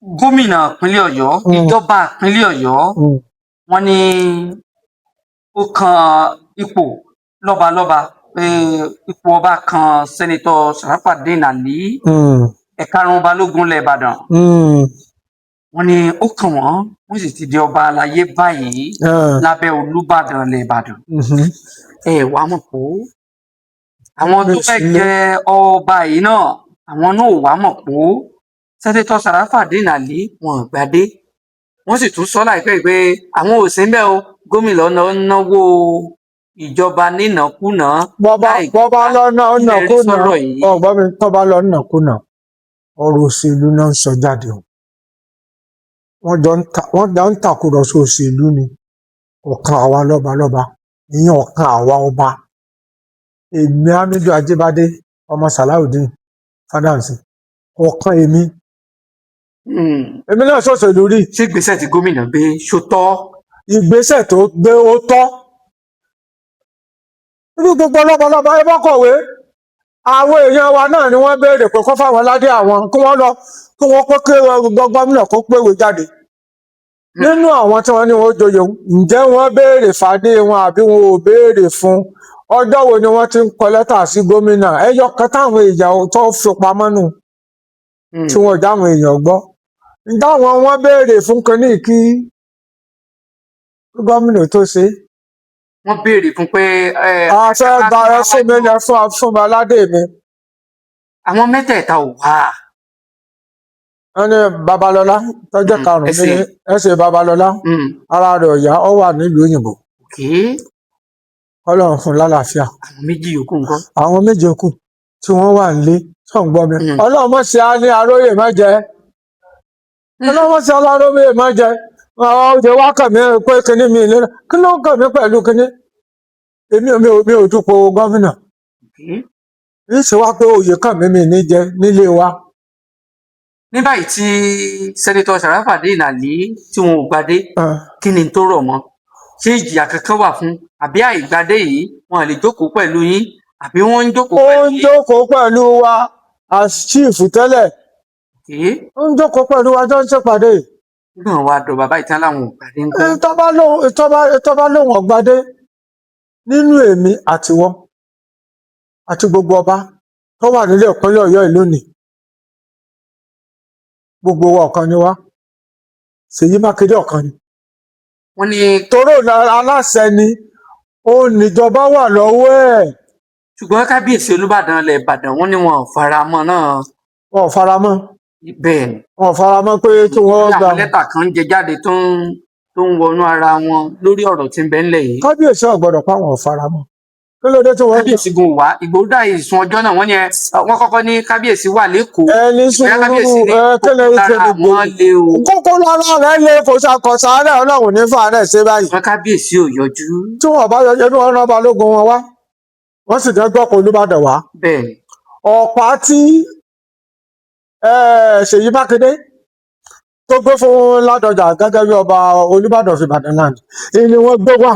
Gómìnà ìpínlẹ̀ Ọ̀yọ́, ìjọba ìpínlẹ̀ Ọ̀yọ́, wọ́n ní ó kan ipò lọ́balọ́ba pé ipò ọba kan Senator Sharafadeen Ali, ẹ̀karùn-ún balógun ilẹ̀ Ìbàdàn. Wọ́n ní ó kàn wọ́n, wọ́n sì ti di ọba aláyé báyìí lábẹ́ Olúbàdàn ilẹ̀ Ìbàdàn. Ẹ wàá mọ̀ pé àwọn tó fẹ́ jẹ ọba yìí náà, àwọn náà ò wá mọ̀ pé Senator Sharafadeen Ali wọn ò gbadé. Wọ́n sì tún sọ láìpẹ́ yìí pé àwọn ò sí ńbẹ̀ o, gómìnà náà náwó ìjọba nínàkúnà Bọ́bá láì bọ́bá lọ́nà kí lẹ rí nàkúnà sọ̀rọ̀ yìí? Ọ̀gbọ́n mi, tọ́ba lọ́nà kúnà, ọ̀rọ̀ òṣèlú náà ń sọ jáde o. Wọ́n jọ ń tàkùrọ̀sọ òṣèlú ni. Ọ̀kan àwa lọ́balọ́ba, ìyẹn ọ̀kan àwa ọba. Èmi Hamidu Ajíbádé ọmọ Salaudeen Fádàǹsì, ọ̀kan èmi. Èmi náà ṣòṣèlú rí. Ṣé ìgbésẹ̀ tí gómìnà gbé ṣó tọ́? Ìgbésẹ̀ tó gbé, ó tọ́. Irú gbogbo lọ́balọ́ba ẹ bá kọ̀wé, àwọn èèyàn wa náà ni wọ́n béèrè pé kó fáwọn ládé àwọn, kí wọ́n lọ kí wọ́n pé kí gómìnà kó péwèé jáde. Nínú àwọn tí wọ́n ní wọ́n joyè, ǹjẹ́ wọ́n béèrè fàdé wọn àbí wọn ò béèrè fún? Ọjọ́ wo ni wọ́n ti ń kọ lẹ́tà sí gómìnà? Ẹyọ kan táwọn èèyàn tó fi pamọ́ nù tí wọ́n já àwọn èèyàn gbọ́. Ǹjẹ́ àwọn wọ́n béèrè fún kínní kí gómìnà tó ṣe é? Wọ́n béèrè fún pé A fẹ́ gba, ẹ fún mi, ẹ fún mi aládé mi. Àwọn mẹ́tẹ̀ẹ̀ta ò wá. Wọ́n ní Babalọ́lá tọ́jọ́ karùn-ún ní ẹsẹ̀. Ẹsẹ̀ Babalọ́lá, ara rẹ̀ ọ̀yá, ó wà nílùú òyìnbó. Ọlọ́run fún un lálàáfíà. Àwọn méjì yòókù ńkọ́? Àwọn méje kù tí wọ́n wà nílé tó ń gbọ́ mi. Ọlọ́run mọ̀ sí á ní aróyè má jẹ́. Ọlọ́run mọ̀ sí aróyè má jẹ́. Àwọn oúnjẹ wá kàn mí pé kinní mi ìlera, kí ló ń kàn mí pẹ̀lú kinní? Èmi mi ò dúpọ̀ gómìnà. Ní ṣe wá pé oyè kàn mí, mi ní jẹ nílé wa. Ní báyìí tí Senator Sharafadeen Ali tí wọn ò gbadé, kí ni tó rọ̀ mọ́? Ṣé ìjìyà kankan wà fún, àbí àìgbadé yìí, wọn lè jókòó pẹ̀lú yín, àbí wọ́n ń jókòó Ó pẹ̀lú ń yín? jókòó pẹ̀lú wa as chief tẹ́lẹ̀. Ó ń jókòó pẹ̀lú wa, jọ ń ṣèpàdé. Nígbà wọn wá dọ̀ bàbá ìtàn láwọn ò gbadé ńkọ́? Tọ́ba lóun ọ̀gbadé, nínú èmi àtiwọ́ àti gbogbo ọba tó wà nílé ìpínlẹ̀ Ọ̀yọ́ ìlú ni, gbogbo wa ọ̀kan ni wá. Ṣèyí Mákindé ọ̀kan ni. Wọ́n ní Toró aláṣẹ ni ó, níjọba wà lọ́wọ́ ẹ̀. Ṣùgbọ́n kábíyèsí Olúbàdàn ilẹ̀ Ìbàdàn, wọ́n ní wọn ò fara mọ́ náà. Wọn ò fara mọ́. Bẹ́ẹ̀ ni. Wọn ò fara mọ́ pé kí wọ́n ní gba àwọn lẹ́tà kan ń jẹ jáde tó ń wọnú ara wọn lórí ọ̀rọ̀ tí ń bẹ ńlẹ̀ yìí. Kábíyèsí ò gbọ́dọ̀ pa, àwọn ò fara mọ́. Kí ló dé tí wọ́n Kábíyèsí gun wá Ìgbòho ìsún ọjọ́ náà, wọ́n ní wọ́n kọ́kọ́ ní kábíyèsí wà lẹ́kọ̀ọ́. Ẹni Ìgbà sùúrù. Kábíyèsí ní Ẹ kí lè kókó ṣe lára gbogbo àwọn lé o. Kókó lára rẹ̀ lè kò ṣàkóso àárẹ̀, Ọlọ́run ní fàárẹ̀ ṣe báyìí. Ṣùgbọ́n kábíyèsí ò yọjú. Tí wọn bá yọjú, ẹbí wọn rán balógun wọn wá, wọ́n sì jẹ́ gbọ́kọ̀ Olúbàdàn wá. Bẹ́ẹ̀ ni. Ọ̀pá tí Ṣèyí Mákindé tó gbé fún Ládọjà gẹ́gẹ́ bí ọba Olúbàdàn of Ìbàdàn land èyí ni wọ́n gbé wá.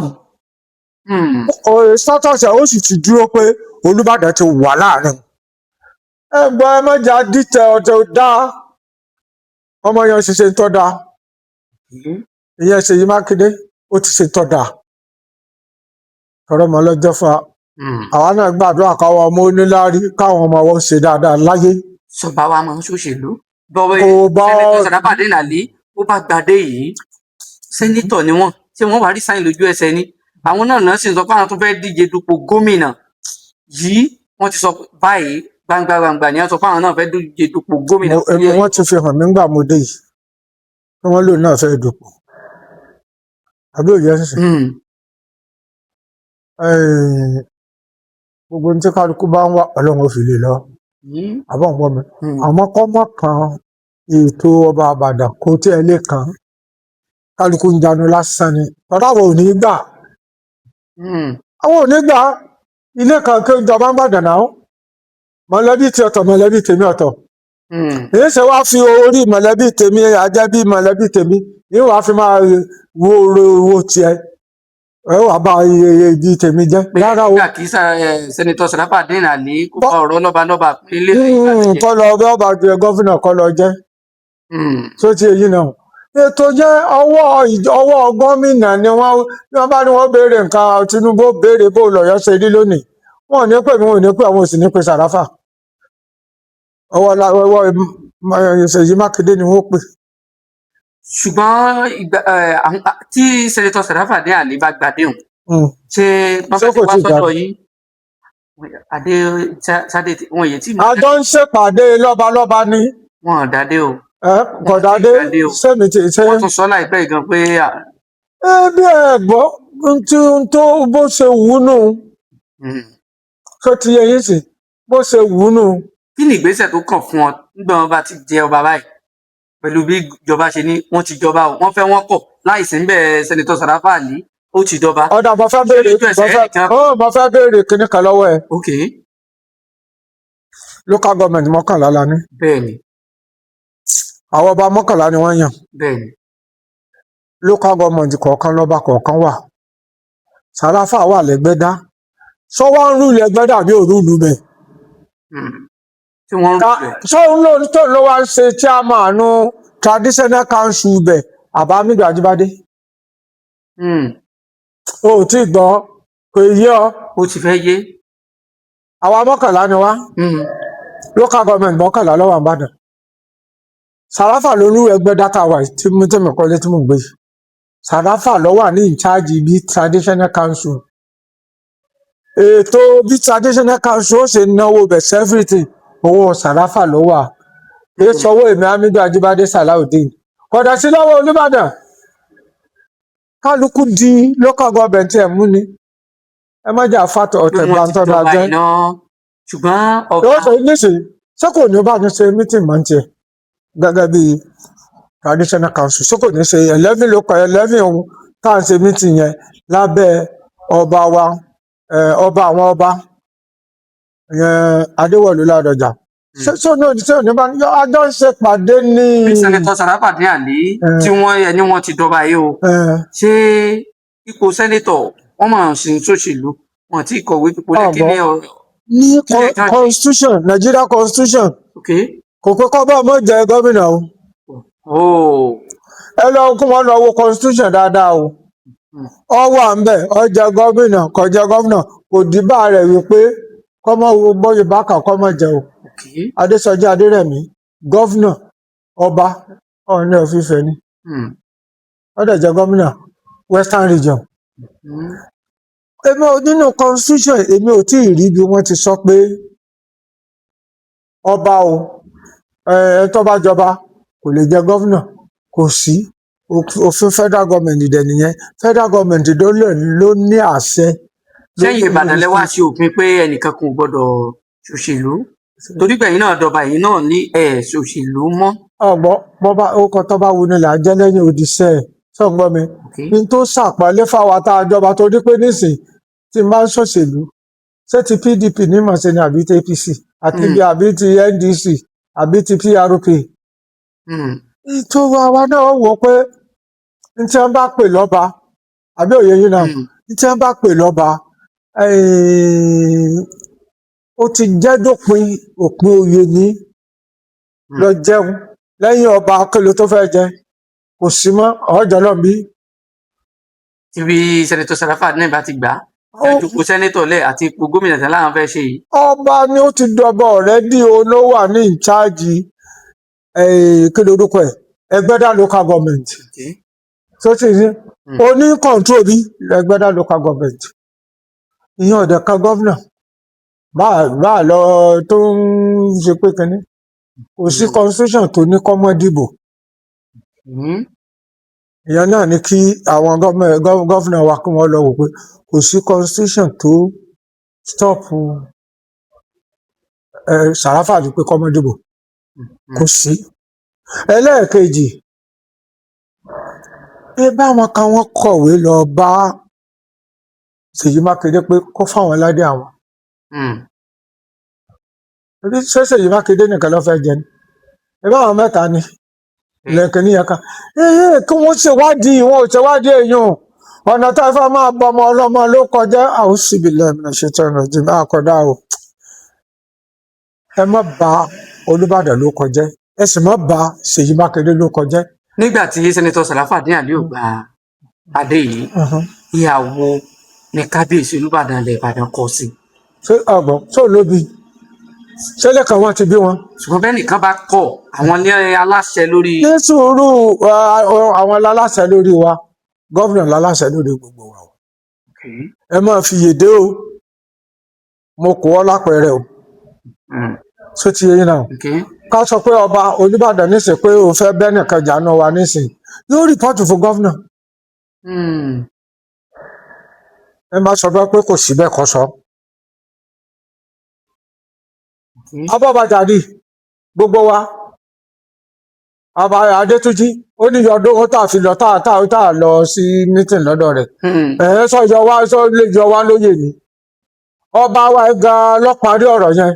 Status ẹ̀ ó sì ti dúró pé Olúbàdàn ti wà láàrin. Ẹ gbọ́, ẹ mọ̀jà dìtẹ̀ ọ̀tẹ̀ ò dáa. Ọmọ yẹn ṣiṣẹ́ ń tọ́ da. Ìyẹn Ṣèyí Mákindé, ó ti ṣe tọ́ da tọrọ mọ́ lọ́jọ́ fún wa. Àwa náà gbàdúrà káwọn ọmọ oníláárí, káwọn ọmọ wọn ṣe dáadáa láyé. Sọba wa máa ń ṣòṣèlú bọ́wọ́. Kò bá Senator Sharafadeen Ali ó bá gbadé yìí, senator ni wọ́n, ṣé wọ́n wá rí sáyìn lójú ẹsẹ̀ ni? Àwọn náà náà sì ń sọ pé àwọn tó fẹ́ díje dupò gómìnà yìí, wọ́n ti sọ báyìí gbangba gbangba ni wọ́n sọ pé àwọn náà fẹ́ díje dupò gómìnà. Èmi, wọ́n ti fi hàn mí ńgbà mo dé yìí kí wọ́n lò náà fẹ́ dupò, àbí òye ẹ̀sìn? Gbogbo ohun tí kálukú bá ń wá, Ọlọ́run ó fi lè lọ. Àbọ̀ ń gbọ́ mi? Àmọ́ kọ́ mọ́ kan ètò ọba Àbàdàn, kò tí ẹ lè kàn. Kálukú ń janu lásán ni. Tọ́lá àwọn ò ní gbà. Àwọn ò ní gbà ilé kan kí ìjọba ń bàdàn náà. Mọ̀lẹ́bí ti ọ̀tọ̀, mọ̀lẹ́bí tèmi ọ̀tọ̀. Èyí ṣe wá fi orí mọ̀lẹ́bí tèmi àjẹbí mọ̀lẹ́bí tèmi yìí wàá fi máa wo owó tiẹ̀, ẹ wàá bá iye ibi tèmi jẹ́. Pé rárá o. Nígbà kí Senator Sharafadeen Ali kó bá ọ̀rọ̀ lọ́balọ́ba ilé Kọ́ lọ bí ọba jẹ governor, kọ́ lọ jẹ́. Tó ti èyí náà, ètò jẹ́ ọwọ́ ọwọ́ gómìnà ni wọ́n. Bí wọ́n bá ní wọ́n béèrè nǹkan, Tinubu béèrè bó lọ́yọ́ ṣe rí lónìí, wọn ò ní pè mí, wọn ò ní pè àwọn, ò sì ní pè Sàràfà. Ọwọ́ Ṣèyí Mákindé ni wọ́n pè. Ṣùgbọ́n ìgbà tí Senator Sharafadeen Alli bá gbadéhùn, ṣé wọ́n Ṣé fẹ́ ti kò wá tíì gbà? sọ́dọ̀ yín? Adé sáde wọn yìí tí A jọ ń ṣèpàdé lọ́balọ́ba ní. Wọn ò dádé o. Ẹ kọ̀dádé. Dádé o. Sẹ́mi ti ṣe. Wọ́n tún sọ láìpẹ́ yìí gan pé Ẹ bí ẹ gbọ́ tí n tó bó ṣe wù ú nù. Tó ti yẹ yín sí bó ṣe wù ú nù. Kí ni ìgbésẹ̀ tó kàn fún ọ nígbà wọn bá ti jẹ ọba báyìí, pẹ̀lú bí ìjọba ṣe ní wọ́n ti jọba o, wọ́n fẹ́ wọ́n kọ̀, láìsí ń bẹ̀, Senator Sharafa Alli ó ti jọba? Ọ̀dà, mo fẹ́ béèrè Lójú ẹsẹ̀ mo fẹ́ ẹnìkan? Ó, mo fẹ́ béèrè kinní kan lọ́wọ́ ẹ. Ok. Local government 11 la ní. Bẹ́ẹ̀ ni. Àwọn ọba 11 ni wọ́n yàn. Bẹ́ẹ̀ ni. Local government kọ̀ọ̀kan lọ́ba kọ̀ọ̀kan wà. Sàràfà wà lẹ́gbẹ́dá, sọ wá ń rule Ẹgbẹ́dá àbí ò rule bẹ̀? Tí wọ́n ń rú rẹ̀. Ṣé òun ló tó ló wá ń ṣe chairman traditional council bẹ̀ àbámídù Ajíbádé? O ò tí ì gbọ́, kò yé ọ? Ó ti fẹ́ yé. Àwa 11 ni wá. Local government 11 ló wà n'Ìbàdàn. Sàràfà ló rú Ẹgbẹ́dá tá a wà yìí, tí mo tẹ̀mí kọ́lé tí mò ń gbé yìí. Sàràfà ló wà ní in charge bí traditional council, ètò bí traditional council ó ṣe náwó bẹ̀, everything, owó Sàràfà ló wà, kì í sọwọ́ èmi Hamidu Ajíbádé Salaudeen, kódà sí lọ́wọ́ Olúbàdàn. Kálukú di local government ẹ̀ mú ni, ẹ má jà fàtọ̀ Pé ọ̀tẹ̀ wọ́n ti gbàǹtọ́dọ̀ jọba jẹ́. iná, ṣùgbọ́n ọba Ó sọ nísìnyí, ṣé kò ní bá ní ṣe meeting mọ́ ní tiẹ̀ gẹ́gẹ́ bí traditional council? Ṣé kò ní ṣe 11 local 11 ohun tá à ń ṣe meeting yẹn lábẹ́ ọba wa, ọba àwọn ọba yẹn, Adéwọ̀lú Ládọjà? Ṣé ò ní ṣé ò ní bá àjọ ń ṣe pàdé ní. Bí Senator Sharafadeen Alli tí wọ́n ẹni wọ́n ti dọba yìí o, ṣé ipò senator wọ́n máa ń sin sóṣèlú, wọn tí kọ̀wé fipò lẹ̀, kí ni Ọ̀gbọ́n, ní kí ni ká ṣe? Constitution, Nigeria constitution, kò pé kọ́ bá ọmọ jẹ gómìnà o. Ẹ lọ kí wọ́n lọ wo constitution dáadáa o. Ọ wà ń bẹ̀, ọ jẹ gómìnà, kò jẹ gómìnà, kò dìbà rẹ̀ wípé kọ́mọ wo bọ́yì bákà kọ́mọ jẹ o. Adésọjí Adérẹ̀mí, governor, ọba Ọọ̀ni of Ifẹ̀ ni. Ó dẹ̀ jẹ gómìnà Western Region. Èmi ò nínú constitution, èmi ò tí ì rí bí wọ́n ti sọ pé ọba o, ẹ tó bá jọba kò lè jẹ gómìnà. Kò sí. Òfin federal government dẹ̀ nìyẹn. Federal government ló lè ló ní àṣẹ Sẹ́yìn Ìbàdàn lẹ wá ṣe òfin pé ẹnìkan kò gbọ́dọ̀ ṣòṣèlú, torí pé ẹ̀yin náà dọba, ẹ̀yin náà ní ẹ̀ ṣòṣèlú mọ́. Ọgbọ bọba ó kọ tó bá wuni là á jẹ lẹ́yìn òdìṣẹ ẹ sọgbọn mi. Ní tó ṣàpọ́nlé fáwa tá a jọba, torí pé nísìn tí n bá ń ṣòṣèlú, ṣé ti PDP ní mọ̀ ṣe ni àbí ti APC àti bí àbí ti NDC àbí ti PRP? Ìtura wa náà wò pé ní tí wọ́n bá pè lọ́ba, àbí òye yín náà? Ní tí wọ́n bá pè lọ́ba, ó ti jẹ́ dópin, òpin oyè ní lọ jẹun lẹ́yìn ọba, kí ló tó fẹ́ jẹ? Kò sí mọ́ ọjọ́ náà bí. Tí bí Senator Sharafadeen náà bá ti gbà á, ipò senator lẹ̀ àti ipò gómìnà tí láwọn fẹ́ ṣe yìí. Ọba ni ó ti dọba already, o ló wà ní in charge, kí lorúkọ ẹ̀, Ẹgbẹ́dá local government. Tó ti ní o ní control bí Ẹgbẹ́dá local government, ìyẹn ọ̀dẹ̀ kan governor bá a lọ tó ń ṣe pé kínní, kò sí constitution tó ní kọ́mọ́ dìbò. Ìyẹn náà ni kí àwọn governor wa kí wọ́n lọ wò pé kò sí constitution tó stop Sàráfà pé kọ́mọ́ dìbò, kò sí. Ẹlẹ́ẹ̀kejì, ẹ bá wọn kan, wọ́n kọ̀wé lọ bá Ṣèyí Mákindé pé kó fáwọn ládé àwọn. Ebi ṣé Ṣèyí Mákindé nìkan ló fẹ́ jẹ ni? Ẹ bá àwọn mẹ́ta ni lẹ́ẹ̀kẹ́ níyẹn kan ee, kí wọ́n ṣèwádìí, wọn ò ṣèwádìí èèyàn, ọ̀nà tá a fẹ́ máa bọ ọmọ ọlọ́mọ ló kọjá. Àwọn síbi lẹ́nu ṣe tán ọ̀jìn àkọ́dá o, ẹ má ba Olúbàdàn ló kọjá. Ẹ sì má bà Ṣèyí Mákindé ló kọjá. Nígbà tí Senator Sàràfàdín Àlí ò gba adé yìí, ìyàwó ní kábíyèsí Olúbàdàn ilẹ̀ Ìbàdàn kọ sí? Ṣé ọgbọ́n tó lóbi ṣé lẹ́kàn wọn ti bí wọn. Ṣùgbọ́n bẹ́ẹ̀ nìkan bá kọ̀, àwọn ní aláṣẹ lórí. Ní sùúrù, àwọn láláṣẹ lórí wa, governor láláṣẹ lórí gbogbo wa o. Ẹ máa fi yèdè o, mo kó ọ lápẹẹrẹ o. Ṣó ti yé yín náà? Okay. Ká sọ pé ọba Olúbàdàn nísìn pé òun fẹ́ bẹ́ nìkan jà náà wa nísìn, yóò report fún governor. Ẹ má sọ pé kò sí bẹ́ẹ̀ kọ́ sọ. Abọ́bàjáde gbogbo wa, ọba Adétúnjì ó ní ọdún ó tà fi lọ tá tá tá lọ sí meeting lọ́dọ̀ rẹ̀. Ẹ sọ yọ wá, sọ lè yọ wá lóye ni ọba wa gan ló parí ọ̀rọ̀ yẹn.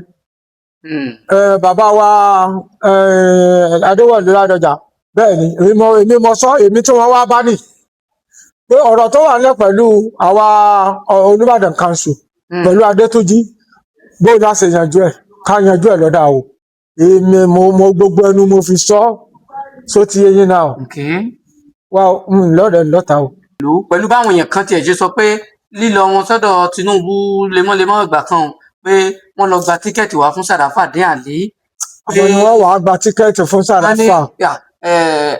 Ẹ, bàbá wa ẹ, Adéwọ̀lú Ládọjà, bẹ́ẹ̀ ni èmi mo sọ, èmi tí wọ́n wá bá nì pé ọ̀rọ̀ tó wà nílẹ̀ pẹ̀lú àwa Olúbàdàn council pẹ̀lú Adétúnjì, bóyá la ṣe yanjú ẹ̀, ká yanjú ẹ̀ lọ́dà o. Èmi mo gbogbo ẹnu mo fi sọ só ti yé yín náà. Okay. Wá lọ́rẹ̀ lọ́ta o. Lò ó pẹ̀lú báwọn èèyàn kan tiẹ̀ ṣe sọ pé lílọ wọn sọ́dọ̀ Tinubu lemọ́lemọ́ ìgbà kan o, pé wọ́n lọ gba ticket wá fún Sàràfàdín Àlí. Àwọn ni wọ́n wàá gba ticket fún Wọ́n ní Sàràfà. yà,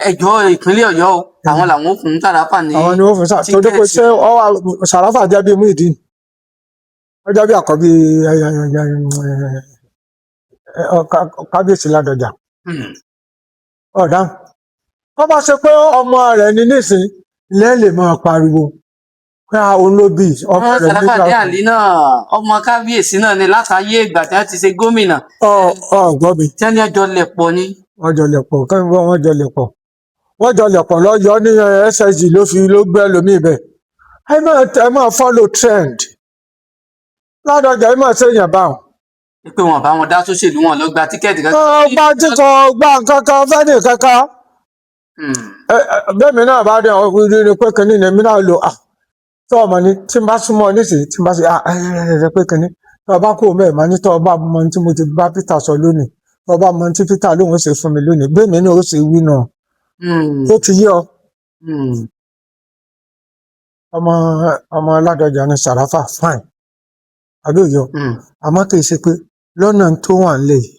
ẹjọ́ ìpínlẹ̀ Ọ̀yọ́ o, àwọn làwọn ò fún Sàràfà ní Àwọn ni wọ́n fún torí pé ticket. Ṣé ọwọ́ Sàràfà jẹ́ bí Muyideen, ó jẹ́ bí àkọ́bí kábíyèsí Ládọjà? Ọ̀dà tó bá ṣe pé ọmọ rẹ̀ ní nísìn ilé lè máa pariwo pé a òun ló bí ọmọ Wọn rẹ̀ nígbà. Sàràfàdín Àlí náà, ọmọ kábíyèsí náà ni látàyè ìgbà tí wọ́n ti ṣe gómìnà. Ọ ọ gbọ́ mi. Tí wọ́n ní ẹjọ́ lẹ̀ pọ̀ ni. Wọ́n jọ lẹ̀ pọ̀ kí wọ́n jọ lẹ̀ pọ̀, wọ́n jọ lẹ̀ pọ̀ lọ́yọ́ ní SSG ló fi ló gbẹ́ lómi ibẹ̀. Ẹ máa follow trend. Ládọjà, ẹ máa ṣèyàn báwọn. Pé wọn bá wọn dá sóṣèlú, wọn lọ gba ticket kankan. Gba tíkọ gba nǹkan kan fẹ́ni kankan. Bẹ́ẹ̀ mi náà bá dé ọkùnrin ni pé kínní ni èmi náà lò à tó ọmọ ni tí n bá súnmọ́ nísìnyí, tí n bá ṣe à ẹ ẹ ẹ pé kínní tó o bá kó mẹ́ẹ̀ máa ní tó o bá mọ ohun tí mo ti bá Peter sọ lónìí, tó o bá mọ ohun tí Peter lóun ó ṣe fún mi lónìí, bẹ́ẹ̀ mi náà ó ṣe wí náà. Ó ti yé ọ. Ọmọ ọmọ Ládọjà ni Sàràfà, fine, àbí òye ọ? Àmọ́ kì í ṣe pé lọ́nà tó wà nílẹ̀ yìí.